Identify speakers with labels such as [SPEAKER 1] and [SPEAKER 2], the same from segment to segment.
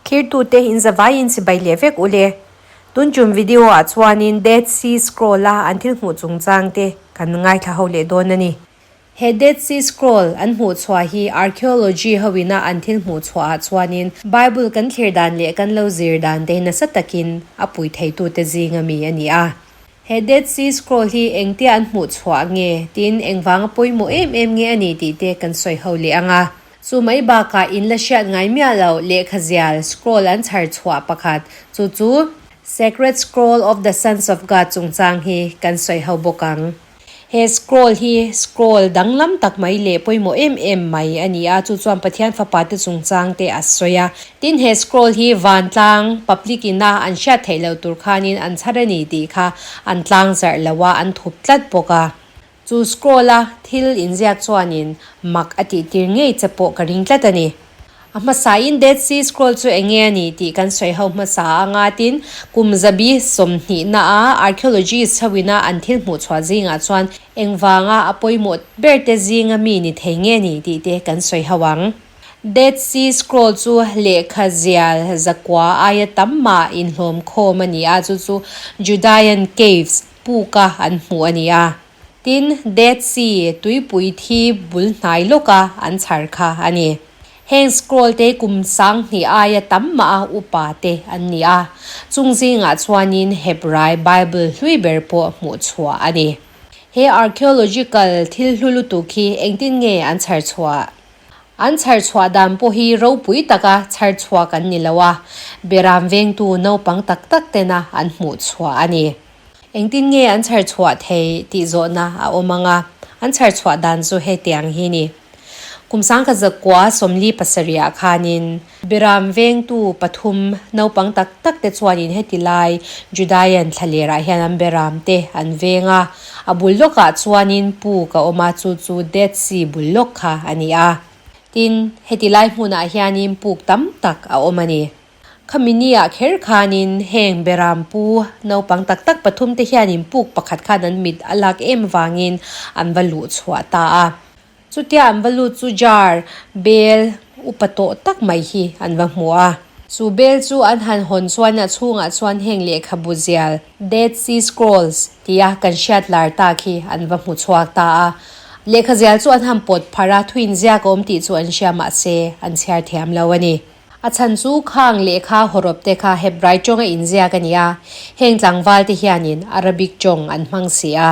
[SPEAKER 1] Thirtute in zavaiin chibai leh vek ule. Tun tum video ah chuanin Dead Sea Scroll a an thil hmuh chungchang te kan ngaithla ho leh dawn a ni. He Dead Sea Scroll an hmuh chhuah hi archaeology hoina an thil hmuh chhuah ah chuanin Bible kan thlir dan leh kan lo zir dan te nasa takin a pui theitute zinga mi a ni a. He Dead Sea Scroll hi engtia an hmuh chhuah nge tin engvanga pawimawh em em nge a ni tih te kan sawi ho leh ang a. Chu mai bakah in la hriat ngai miah lo lehkha zial scroll an chhar chhuah pakhat chu chu Sacred Scroll of the Sons of God chungchang hi kan sawi ho bawk ang. He scroll hi scroll danglam tak mai leh pawimawh em em mai a ni a, chu chuan Pathian fapa te chungchang te a sawi a. Tin, he scroll hi vantlang, public, ina an hriat theih loh tur khanin an chhar a ni tih kha an tlangzarh lo a, an thup tlat bawk a. Chu scroll a thil inziak chuanin mak a tihtir ngei che pawh ka ring tlat a ni. A hmasain Dead Sea Scroll chu eng nge a ni tih kan sawi ho hmasa anga tin, kum zabi sawmhnihna a archaeologists hoina an thil hmuh chhuah zingah chuan engvanga a pawimawh ber te zinga mi ni thei nge ni tih te kan sawi ho ang. Dead Sea Scroll chu lehkha zial zakua aia tam mah inhlawm khawm a ni a, chu chu Judaean Caves puka an hmuh a ni a. Tin, Dead Sea tuipui thi bul hnai lawka an chhar kha a ni. Heng scroll te kum sanghnih aia tam mah a upa te an ni a, chung zingah chuanin Hebrai Bible hlui ber pawh hmuh chhuah a ni. He archaeological thil hlu lutuk hi engtin nge an chhar chhuah? An chhar chhuah dan pawh hi ropui taka chhar chhuak an ni lo a, beram vengtu naupang tak tak tena an hmuh chhuah a ni. Engtin nge an chhar chhuah thei tih zawhna a awm ang a, an chhar chhuah dan chu hetiang hi ni. Kum sangkhat zakua 47 ah khanin Biram vengtu pathum naupang tak tak te chuanin heti lai Judaean thlalerah hian an Biram te an veng a, a bul lawkah chuanin puk a awm a, chu chu Dead Sea bul lawk kha a ni a. Tin, heti lai hmunah hianin puk tam tak a awm a ni. Khami ni-ah kher khanin heng Beram pu naupang tak tak pathum te hianin puk pakhat khan an mit a lak em vangin an va luh chhuah ta a. Chutia an va lut chu jar, bel, upa tawh tak mai hi an va hmu a. Chu bel chu an han hawn chuan a chhungah chuan heng lehkhabu zial, Dead Sea Scrolls, tia kan hriat lar tak hi an va hmu chhuak ta a. Lehkha zial chu an han pawt pharh a, thuin ziak a awm tih chu an hria mahse an chhiar thiam lo a ni. A chhan chu khang lehkha hawrawp te kha Hebrai tawng a inziak a ni a, heng tlangval te hianin Arabic tawng an hmang si a.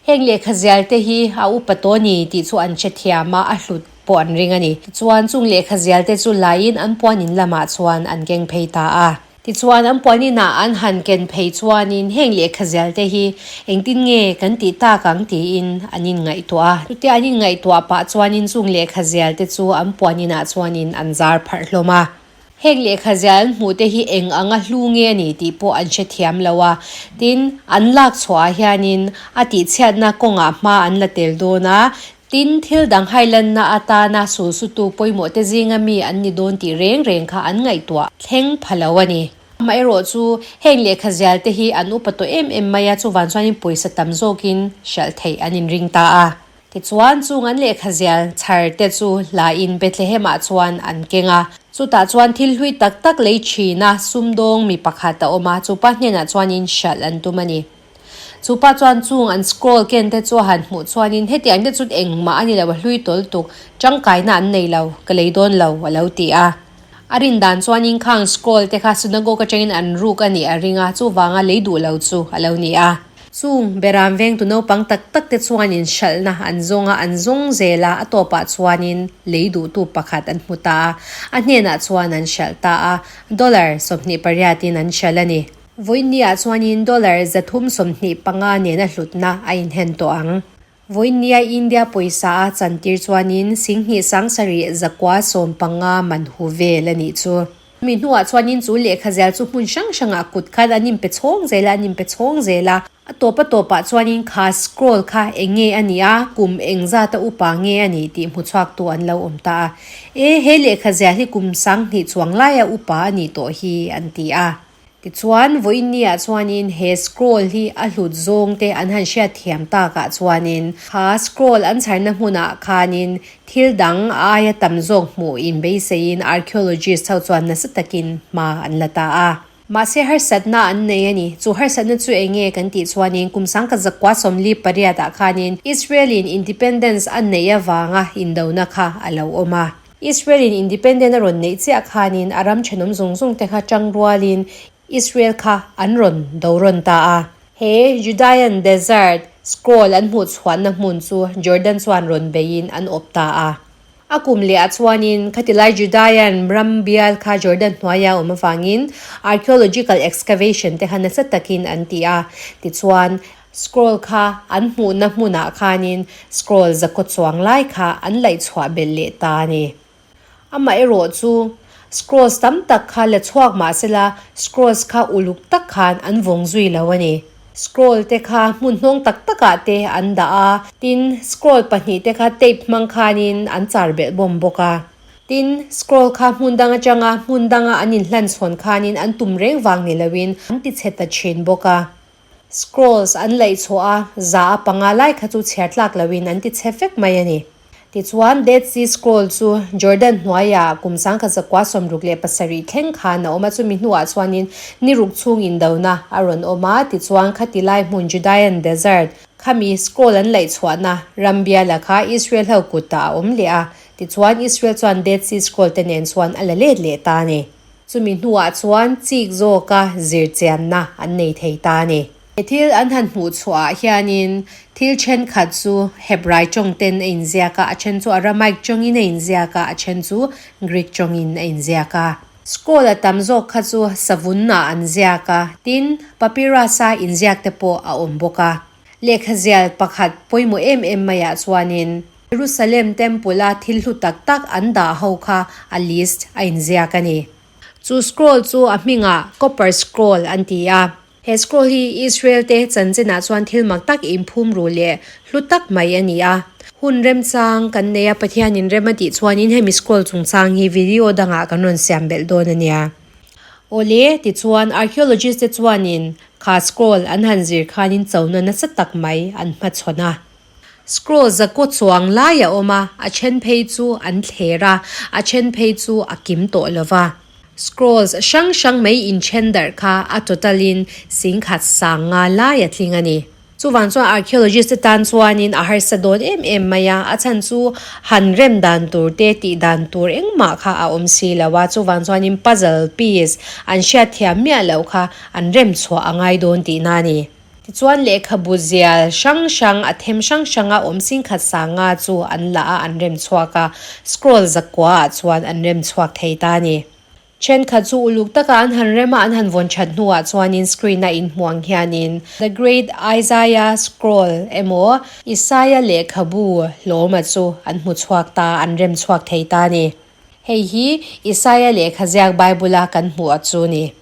[SPEAKER 1] Heng lehkha zial te hi a upa tawh ni tih chu an hrethiam a, a hlut pawh an ring a ni. Tichuan chung lehkha zial te chu laiin an puan in lamah chuan an keng phei ta a. Tichuan, an puan inah an han ken phei chuanin heng lehkha zial te hi engtin nge kan tih tak ang tiin an inngaihtuah a. Chutia an inngaihtuah pah chuanin chung lehkha zial te chu an puan inah chuanin an zar pharh hlawm a. Heng lehkha zial an hmuh te hi eng anga hlu nge a ni tih pawh an hrethiam lo a. Tin, an lak chhuah ah hianin a tihchhiatna kawngah hma an la tel dawn a. Tin, thil dang hailanna atana sulsutu pawimawh te zinga mi an ni dawn tih reng reng kha an ngaihtuah thleng pha lo a ni. Amaherawhchu, heng lehkha zial te hi an upa tawh em em mai a, chuvan chuanin pawisa tam zawkin hralh theih an inring ta a. Tichuan, chung an lehkha zial chhar te chu hlain Bethlehem-ah chuan an keng a. Chutah chuan thil hlui tak tak lei thina sumdawng mi pakhat a awm a, chupa hnenah chuanin hralh an tum a ni. Chu pa chuan chung an scroll ken te chu a han hmuh chuanin hetiang te chu engmah a ni lo, a hlui tawl tuk, tangkaina an nei lo, ka lei dawn lo a lo ti a. A rin dan chuanin khang scroll te kha synagogue atangin an ruk a nih a ring a, chuvanga lei duh lo chu a lo ni a. Chung Beram vengtu naupang tak tak te chuanin hralhna an zawng a, an zawng zel a, a tawpah chuanin lei duhtu pakhat an hmu ta a, a hnenah chuan an hralh ta a, dollar 28 in an hralh a ni. Vawiinniah chuanin dollar 325 nena hlutna a inhen tawh ang. Vawiinnia India pawisa a chantir chuanin singhnih sangsarih zakua 15 man hu vel a nih chu. Mi hnuah chuanin chu lehkha zel chu hmun hrang hrangah kut khan an inpe chhawng zel a, an inpe chhawng zel a. A tawp a tawpah chuanin kha scroll kha eng nge a nih a, kum engzata upa nge a nih tih hmuchhuaktu an lo awm ta a. E, he lehkha zial hi kum sanghnih chuang laia upa a nih tawh hi an ti a. Tichuan, vawiinniah chuanin he scroll hi a hlut zawng te an han hriat thiam takah chuanin kha scroll an chharna hmunah khanin thil dang aia tam zawk hmuh inbeiseiin archaeologist ho chuan nasa takin hma an la ta a. Mahse harsatna an nei a ni. Chu harsatna chu eng nge kan tih chuanin kum sangkazakua 48 ah khanin Israel-in independence a neih avanga indona kha a lo awm a. Israel-in independent a rawn neih chiah khanin a ram thenawm zawng zawng te kha tang rualin Israel kha an rawn do rawn ta a. He Judean Desert scroll an hmuh chhuahna hmun chu Jordan chuan rawn beiin an awp ta a. A kum leh ah chuanin khatilai Judean ram bial kha Jordan hnuaia awm avangin archaeological excavation te kha nasa takin an ti a. Tichuan, Scroll kha an hmuhna hmunah khanin scroll zakaw chuang lai kha an laih chhuah belh leh ta a ni. Amaherawh chu, scrolls tam tak kha la chhuak mah sela scrolls kha uluk tak khan an vawng zui lo a ni. Scroll te kha hmun hnawng tak takah te an dah a, tin, scroll pahnihte kha tape hmang khanin an char belh bawm bawk a. Tin, scroll kha hmun dang atanga hmun danga an inhlan chhawn khanin an tum reng vang ni loin an tichhe ta thin bawk a. Scrolls an laih chhuah a, za a panga lai kha chu chhiar tlak loin an ti chhe vek mai a ni. Tichuan, Dead Sea Scroll chu Jordan hnuaiah kum 1967 thleng khan a awm a, chumi hnuah chuanin ni ruk chhung indona a rawn awm a, tichuan khati lai hmun Judean Desert khami scroll an laih chhuahna ram biala kha Israel ho kutah a awm leh a, tichuan Israel chuan Dead Sea Scroll te nen chuan a la let leh ta a ni. Chumi hnuah chuan chik zawka zirchianna an nei thei ta a ni. He thil an han hmuh chhuahah hianin thil thenkhat chu Hebrai tawngten a inziak a, a then chu Aramaic tawngin a inziak a, a then chu Greek tawngin a inziak a. Scroll a tam zawk kha chu savunna an ziak a, tin, papyrus-a inziak te pawh a awm bawk a. Lehkha zial pakhat pawimawh em em maiah chuanin Jerusalem Temple-a thil hlu tak tak an dah ho kha a list a inziak a ni. Chu scroll chu a hmingah Copper Scroll an ti a. He scroll hi Israel-te chanchinah chuan thil mak tak inphum ru leh hlu tak mai a ni a. Hun remchang kan nei a, Pathianin rem a tih chuanin hemi scroll chungchang hi video dangah kan rawn siam belh dawn a nia. Awle, tichuan archaeologist te chuanin kha scroll an han zir khanin chona nasa tak mai an hmachhawn a. Scroll zakaw chuang lai a awm a, a then phei chu an thler a, a then phei chu a kim tawh lo va. Scrolls hrang hrang mai inthen darh kha a total in singkhat sang nga lai a tling a ni. Chuvang chuan archaeologist te tan chuanin a harsa dawn em em mai a, a chhan chu han rem dan tur te tih dan tur engmah kha a awm si lo a, chuvang chuanin puzzle piece an hriat thiam miah loh kha an rem chhuah a ngai dawn tihna a ni. Tichuan lehkhabu zial hrang hrang a them hrang hranga awm singkhat sanga chu an la a, an rem chhuak a, scroll zakua ah chuan an rem chhuak thei ta a ni. Thenkhat chu uluk taka an han rem a, an han vawn that hnuah chuanin screen a inhmuang hianin The Great Isaiah Scroll emaw Isaia lehkhabu hlawma chu an hmu chhuak ta, an rem chhuak thei ta a ni. Hei hi Isaia lehkha ziak Bible-a kan hmuh a chu ni.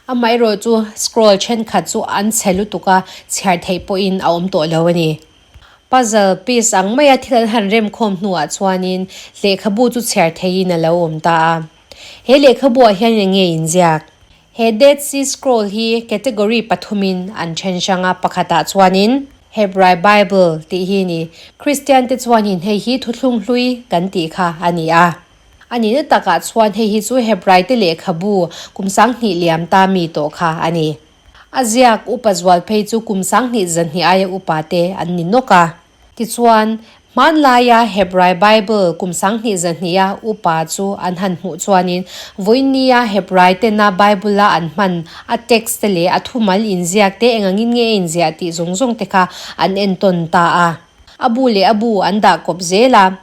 [SPEAKER 1] Amaherawh chu scroll thenkhat chu an chhe lutuk a, chhiar theih pawhin a awm tawh lo a ni. Puzzle piece ang maia thil an han remkhawm hnuah chuanin lehkhabu chu chhiar theihin a lo awm ta a. He lehkhabuah hian eng nge inziak? He Dead Sea Scroll hi category pathumin an then hrang a, pakhatah chuanin Hebrai Bible tih hi ni. Kristiante chuanin hei hi thuthlung hlui kan tih kha a ni a. A nihna takah chuan hei hi chu Hebraite lehkhabu kum 2000 liam ta mi tawh kha a ni. A ziak upa zual phei chu kum 2200 aia upate an ni nawk a. Tichuan, hmanlaia Hebrai Bible kum 2200-a upa chu an han hmuh chuanin, vawinia Hebrai tena Bible-a an hman a text te leh a thumal inziak te engangin nge a inziah tih zawng zawng te kha an entawn ta a. A bu leh a bu an dah kawp zel a.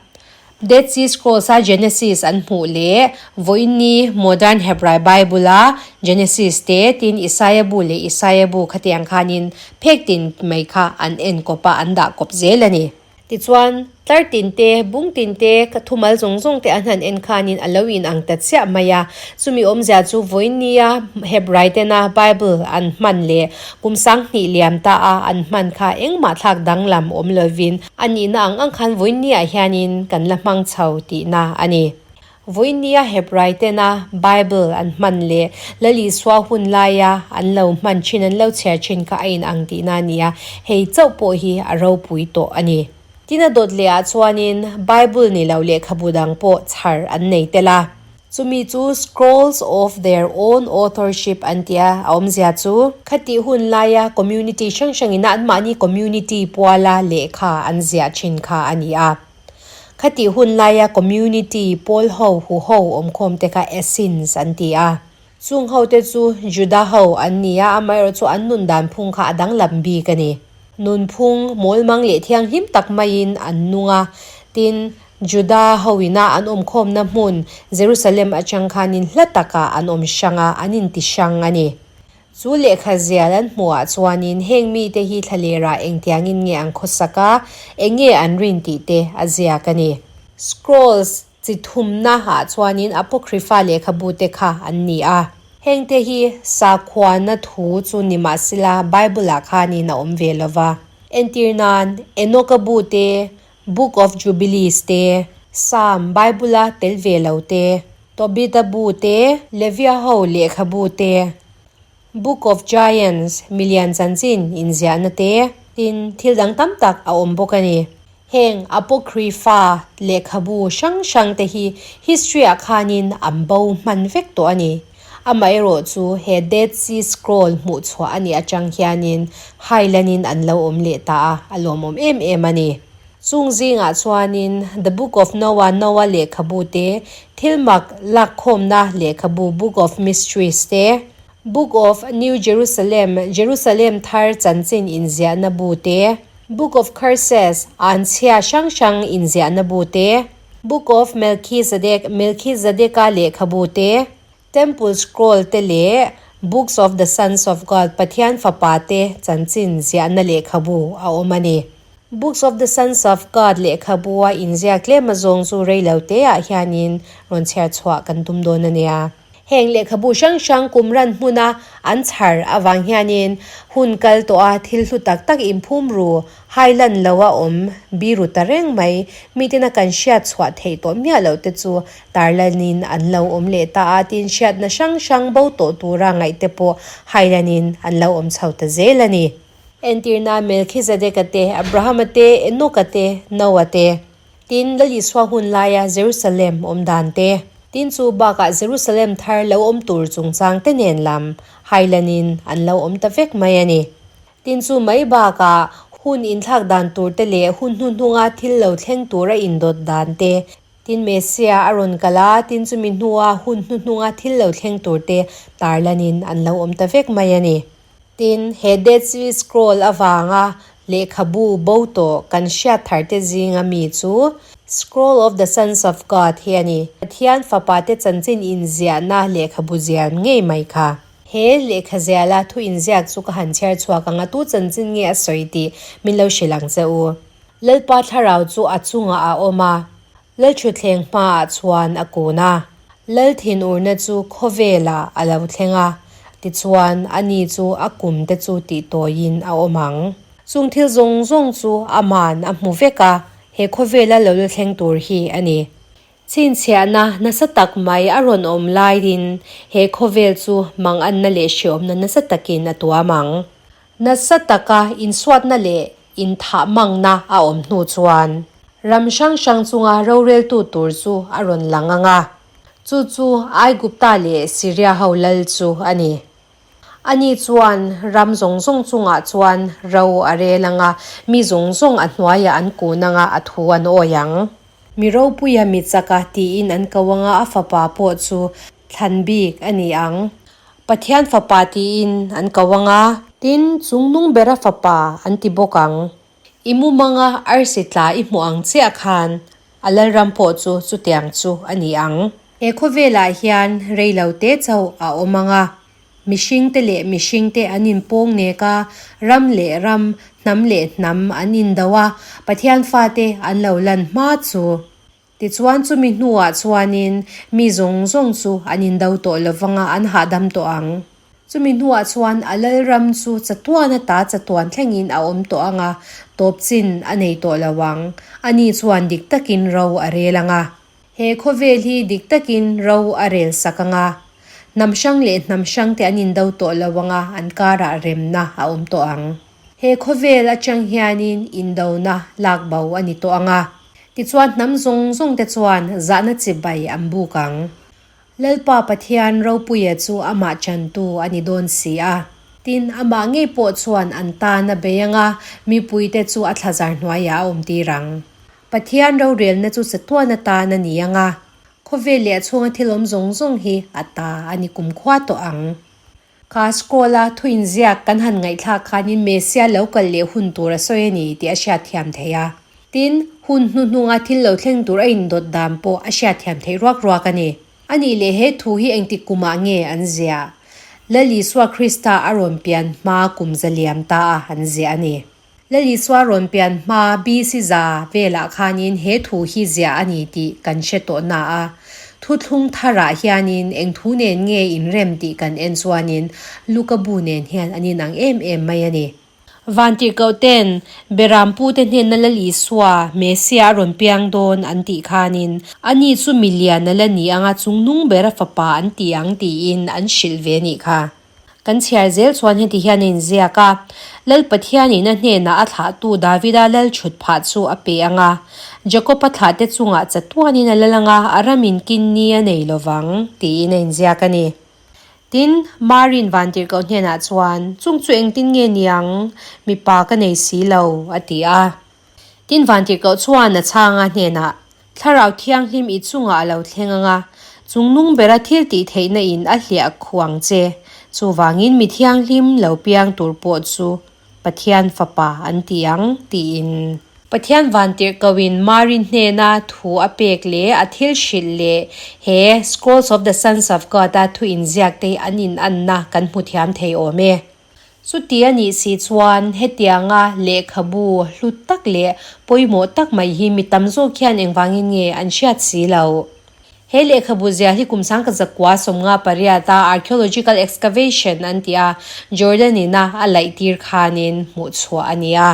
[SPEAKER 1] Dead Sea Scrolls-a Genesis an hmuh leh vawiini Modern Hebrai Bible-a Genesis te, tin Isaia bu leh Isaia bu khatiang khanin phek tin mai kha an en kawp a, an dah kawp zel a ni. Tichuan, tlar tin te, bung tin te, thumal zawng zawng te an han en khanin a lo inang ta chiah mai a. Chumi awmzia chu vawinia Hebrai tena Bible an hman leh kum 2000 liam ta a an hman kha engmah thlak danglam awm lovin a nihna ang ang khan vawinia hianin kan la hmang chho tihna a ni. Vawinia Hebrai tena Bible an hman leh Lal Isua hun laia an lo hman thin, an lo chhiar thin kha a inang tihna a ni a, hei chauh pawh hi a ropui tawh a ni. Tin a dawt lehah chuanin Bible ni lo lehkhabu dang pawh chhar an nei tel a. Chumi chu Scrolls of their own authorship an ti a, a awmzia chu khatih hun laia community hrang hrangina anmahni community puala lehkha an ziah thin kha a ni a. Khatih hun laia community pawl ho hu ho awmkhawm te kha Essenes an ti a. Chung ho te chu Juda ho an ni a, amaherawh chu an nun dan phung kha a danglam bik a ni. Nunphung mawlmang leh thianghlim tak maiin an nung a, tin, Juda hoina an awmkhawmna hmun Jerusalem atang khanin hla takah an awm hrang a, an inti hrang a ni. Chu lehkha zial an hmuhah chuanin heng mite hi thlalerah engtiangin nge an khawsak a, eng nge an rin tih te a ziak a ni. Scrolls chi thumna ah chuanin Apocrypha lehkhabu te kha an ni a. Hengte hi sakhuana thu chu ni mahsela Bible-ah khanin a awm ve lo va. Entir nan, Enoch-a bu te, Book of Jubilees te, Psalm, Bible-a tel ve lo te, Tobit-a bu te, Levia ho lehkhabu te, Book of Giants, milian chanchin inziahna te, tin thil dang tam tak a awm bawk a ni. Heng Apocrypha lehkhabu hrang hrang te hi history-ah khanin an bo hman vek tawh a ni. Amaherawh chu he Dead Sea Scroll hmuh chhuah a nih atang hianin Highland-in an lo awm leh ta a, a lawmawm em em a ni. Chung zingah chuanin The Book of Noah, Noah lehkhabu te, thil mak lakkhawmna lehkhabu Book of Mysteries te, Book of New Jerusalem, Jerusalem thar chanchin inziahna bu te, Book of Curses, anchhia hrang hrang inziahna bu te, Book of Melchizedek, Melchizedeka lehkhabu te, Temple Scroll te leh Books of the Sons of God, Pathian Fapa te chanchin ziahna lehkhabu a awm a ni. Books of the Sons of God lehkhabua inziak tlem azawng chu reilo teah hianin rawn chhiar chhuah kan tum dawn a nia. Heng lehkhabu hrang hrang kum ran hmuna an chhar avang hianin hun kal tawha thil hlu tak tak inphum ru hai lan lo a awm biru ta reng mai. Miten a kan hriat chhuah theih tawh miah loh te chu tarlanin an lo awm leh ta a, tin hriatna hrang hrang bo tawh tura ngaih te pawh hai lanin an lo awm chho ta zel a ni. Entirna Melchizedek-a te, Abraham-a te, Enoch-a te, Noah te. Tin, Lal Isua hun laia Jerusalem awm dan te, tin chu bakah Jerusalem thar lo awm tur chungchang te nen lam hailanin an lo awm ta vek mai a ni. Tin chu mai bakah hun inthlak dan tur te leh hun hnuhnunga thil lo thleng tura indawt dan te, tin Messiah a rawn kal a, tin chumi hnua hun hnuhnunga thil lo thleng tur te tarlanin an lo awm ta vek mai a ni. Tin, he Dead Sea Scroll avanga lehkhabu bo tawh kan hriat tharte zinga mi chu Scroll of the Sons of God hi a ni. Pathian fapate chanchin inziahna lehkhabu zial ngei mai kha. He lehkha ziala thu inziak chu ka han chhiar chhuak ang a, tu chanchin nge a sawi tih min lo hrilh ang che u. Lalpa thlarau chu a chungah a awm a, Lalṭhutthleng hmaah chuan a kun a, Lal thinurna chu khawvelah a lo thleng a, tichuan ani chu a kum te chu tihtawiin a awm ang. Chung thil zawng zawng chu aman a hmu vek a, he khawvela lo la thleng tur hi a ni. Chhinchhiahna nasa tak mai a rawn awm laiin he khawvel chu manganna leh hreawmna nasa takin a tuam ang. Nasa taka insuatna leh inthah mangna a awm hnu chuan ram hrang hrang chunga roreltu tur chu a rawn lang ang a, chu chu Aigupta leh Siria ho lal chu a ni. Ani chuan ram zawng zawng chungah chuan ro a rel ang a, mi zawng zawng a hnuaiah an kun ang a, a thu an awi ang. Mi ropuia mi chaka tiin an ko ang a, a fapa pawh chu thlan bik a ni ang. Pathian fapa tiin an ko ang a. Tin, chungnung bera fapa an ti bawk ang. I mumanga arsi tla i hmuh ang chiah khan a lalram pawh chu chutiang chu a ni ang. He khawvelah hian reilo te chauh a awm ang a. Mihringte leh mihringte an inpawng nek a, ram leh ram, hnam leh hnam an indo a, Pathian fate an lo lan hma chu. Tichuan chumi hnuah chuanin mi zawng zawng chu an indo tawh lo vanga an hahdam tawh ang. Chumi hnuah chuan a lalram chu chatuan ata chatuan thlengin a awm tawh ang a, tawp chin a nei tawh lo ang. Ani chuan dik takin ro a rel ang a. He khawvel hi dik takin ro a rel sak ang a, hnam hrang leh hnam hrangte an indo tawh lo ang a, an karah remna a awm tawh ang. He khawvel atang hianin indona lak bo a ni tawh ang a, tichuan hnam zawng zawngte chuan zahna chibai an buk ang. Lalpa Pathian ropuia chu amah chantu a ni dawn si a. Tin, amah ngei pawh chuan an tan a bei ang a, mipuite chu a thlazar hnuaiah a awmtir ang. Pathian rorelna chu chatuan atan a ni ang a, khawvel leh a chhunga thil awm zawng zawng hi a ta a ni kumkhua tawh ang. Kha scroll-a thu inziak kan han ngaihthlak khanin Messia lo kal leh hun tur a sawi a ni tih a hriatthiam theih a. Tin, hun hnuhnunga thil lo thleng tur a indawt dan pawh a hriatthiam theih ruak ruak a ni. A nih leh he thu hi engtik kumah nge an ziah? Lal Isua Krista a rawn pian hma kum zaliam ta a an ziah a ni. Lal Isua rawn pian hma BC za velah khanin he thu hi ziah a ni tih kan hre tawh na a. Thuthlung tharah hianin eng thu nen nge inrem tih kan en chuanin Luka bu nen hian an inang em em mai a ni. Vantirhkoh ten Beram pute hnenna Lal Isua, Messiah a rawn piang dawn an tih khanin ani chu milian a la ni anga chungnung bera fapa an ti ang tiin an hrilh ve a nih kha. Kan chhiar zel chuan heti hian a inziak a, Lal Pathianin a hnenah a thlahtu Davida lal chhut phah chu a pe ang a, Jakob-a thlahte chungah chatuanin a lal ang a, a ramin kin ni a nei lo vang, tiin a inziak a ni. Tin, Marin vantirhkoh hnenah chuan, Chung chu engtin nge niang? Mipa ka nei si lo, a ti a. Tin, vantirhkoh chuan a chhanga hnenah, Thlarau Thianghlim i chungah a lo thleng ang a, chungnung bera thil tih theihna in a hliah khuang che. Chuvangin mi thianghlim lo piang tur pawh chu Pathian Fapa an ti ang, tiin. Pathian vantirhkohin Mari hnena thu a pek leh a thil hrilh leh he Scrolls of the Sons of God-a thu inziak te hi an inanna kan hmu thiam thei awm e. Chuti a nih si chuan hetianga lehkhabu hlu tak leh pawimawh tak mai hi mi tam zawk hian engvangin nge an hriat si lo? He lehkhabu zial hi kum sangka zakua 58 a archaeological excavation an tih a Jordan ina a laih tir khanin hmuh chhuah a ni a.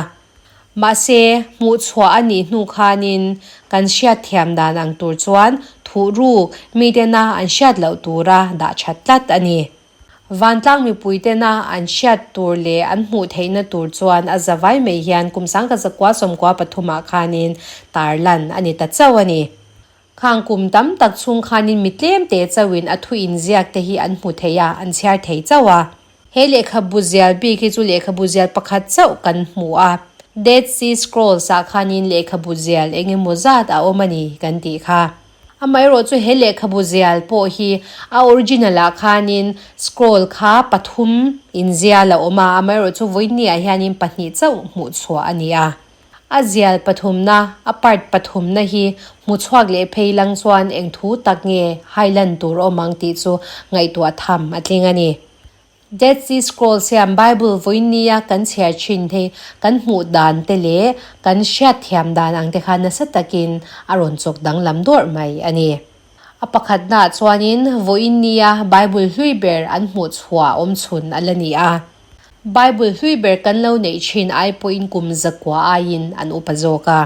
[SPEAKER 1] Mahse, hmuh chhuah a nih hnu khanin kan hriat thiam dan ang tur chuan thuhruk mitena an hriat loh tura dah that tlat a ni. Vantlang mipuitena an hriat tur leh an hmuh theihna tur chuan a za vai mai hian kum 1993 ah khanin tarlan a ni ta chauh a ni. Khang kum tam tak chhung khanin mi tlem te chauhin a thu inziak te hi an hmu thei a, an chhiar thei chauh a. He lehkhabu zial bik hi chu lehkhabu zial pakhat chauh kan hmu a. Dead Sea Scrolls ah khanin lehkhabu zial eng emaw zat a awm a ni kan tih kha. Amaherawh chu he lehkhabu zial pawh hi a original ah khanin scroll kha pathum inzial a awm a, amaherawh chu vawinia hianin pahnih chauh hmuh chhuah a ni a. A zial pathumna, a part pathumna hi hmuchhuak leh phei lang chuan eng thu tak nge hailan tur awm ang tih chu ngaihtuah tham a tling a ni. Dead Sea Scrolls hian Bible vawinia kan chhiar thin hi kan hmuh dan te leh kan hriat thiam dan ang te kha nasa takin a rawn chawk danglam dawrh mai a ni. A pakhatnaah chuanin vawinia Bible hlui ber an hmuh chhuah awm chhun a la ni a. Bible hlui ber kan lo neih thin ai pawhin kum zakua aiin an upa zawk a.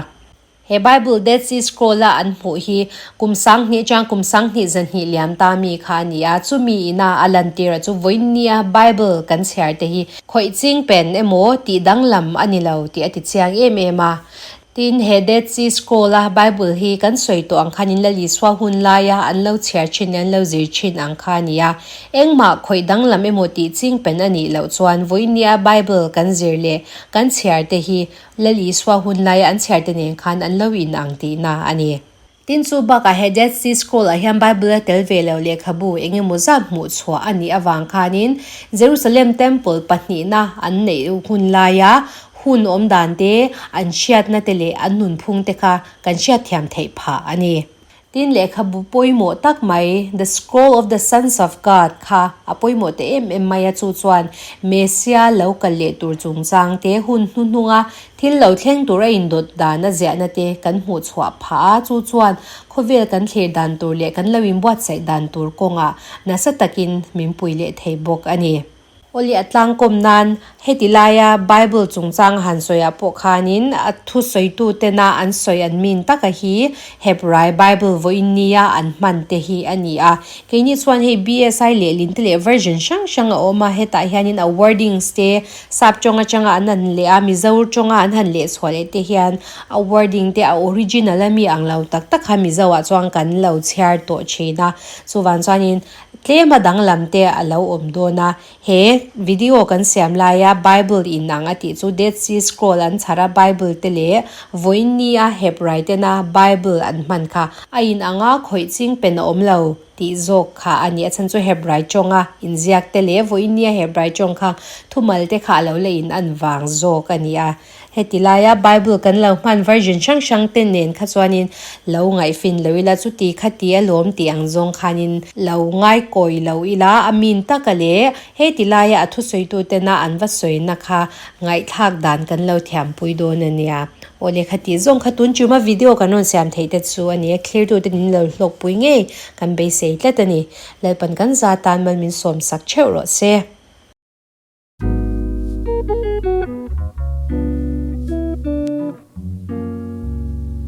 [SPEAKER 1] He Bible Dead Sea Scroll-a an hmuh hi kum 2000 chang kum 20 2 liam ta mi kha a ni a, chumi ina a lantir a chu vawinia Bible kan chhiar te hi khawih ching pen emaw tih danglam a ni lo tih a ti chiang em em a. Tin, he Dead Sea Scroll-a Bible hi kan sawi tawh ang khanin Lal Isua hun laia an lo chhiar thin leh an lo zir thin ang kha a ni a. Engmah khawih danglam emaw tih ching pen a nih loh chuan vawinia Bible kan zir leh kan chhiar te hi Lal Isua hun laia an chhiarte nen khan an lo in ang tihna a ni. Tin chu bakah he Dead Sea Scroll ah hian Bible a tel ve lo lehkhabu eng emaw zat hmuh chhuah a nih avang khanin Jerusalem Temple pahnihna an neih hun laia hun awm dan te, an hriatna te leh an nunphung te kha kan hriatthiam theih phah a ni. Tin, lehkhabu pawimawh tak mai, The Scroll of the Sons of God kha a pawimawh ta em em mai a, chu chuan Messia lo kal leh tur chungchang te, hun hnuhnunga thil lo thleng tur a indawt dan a ziahna te kan hmuh chhuah phah a, chu chuan khawvel kan thlir dan tur leh kan lo inbuatsaih dan tur kawngah nasa takin min pui leh thei bawk a ni. Awle a tlangkawm nan heti laia Bible chungchang han sawiah pawh khanin a thusawitu tena an sawi an min taka hi Hebrai Bible vawiin nia an hman te hi a ni a. Keini chuan hei BSI lehlin te leh version hrang hrang a awm a, hetah hianin a wordings te sap tawng atanga an han leh a, Mizo tawnga an han leh chhuah leh te hian a wording te a original a mi ang lo tak tak kha Mizo ah chuan kan lo chhiar tawh thin a. Chuvang chuanin Tlema danglam te a lo awm dawn a, he video kan siam laia Bible in ang a tih chu Dead Sea Scroll an chhar a Bible te leh vawiin ni a Hebrai tena Bible an hman kha a in ang a khawih ching pen a awm lo tih zawk kha a ni. A chhan chu Hebrai tawnga inziak te leh vawiin ni a Hebrai tawng kha thumal te kha a lo la in an vang zawk a ni a. Heti laia Bible kan lo hman version hrang hrang te nen kha chuanin lo ngaihfin lo ila, chuti kha ti a lawm tih ang zawng khanin lo ngaikawi lo ila, a min taka leh heti laia a thusawitu tena an va sawina kha ngaihthlak dan kan lo thiampui dawn a nia. Aw lehkha tih zawng kha tun chuma video kan rawn siam theih te chu a ni a, clear-tu te nin lo hlawkpui ngei kan beisei tlat a ni. Lalpan kan za tan mal min sawmsak theuh rawh se.